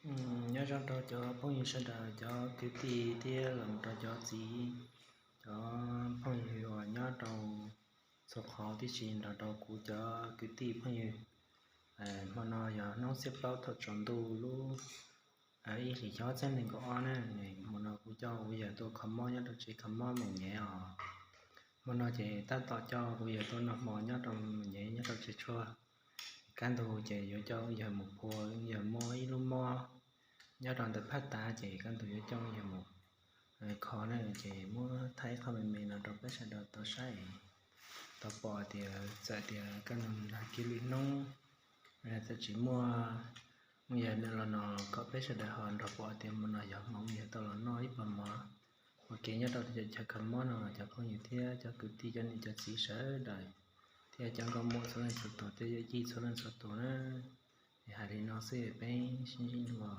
Nyob zoo rau cov phooj ywg sawv daws, cov kwv tij thiab los rau cov txiv, cov phooj ywg uas nyob rau txhua qhov, tib si nrog rau kuv cov kwv tij phooj ywg. Hmo no yog hnub xiab plaub thaum tsaus ntuj lub ib hlis xyoo ob txhiab nees nkaum ob na. Hmo no kuv coj kuv yawg tuaj kho mob nyob rau tsev kho mob Moos Nyev os. Hmo no ces tab tom coj kuv yawg tuaj noj hmo nyob rau Moos Nyev nyob rau tsev tshuaj. Kaj ntug ces yuav coj yawg mus phua, yawg muab ib lub mob nyob rau ntawm phab tav, ces kaj ntug yuav coj yawg mus kho na, ces muab thaij ib qho me me no rau peb sawv daws tau saib, tau pom tias txawm tias kaj ntug nag kiv lwm hnub txawm tsis muaj yawg los no, kom peb sawv daws ho nrog pom tias hmo no yog hmo yawg tau los noj ib pluag mov ua ke nyob rau cov chaw kho mob no. Cov phooj ywg thiab cov kwv tij, cov niam cov txiv sawv daws, thiab cov nkauj muam txhua leej txhua tus, tej yawm yij txhua leej txhua tus na. Es hais li no xwb, peb sib ntsib dua.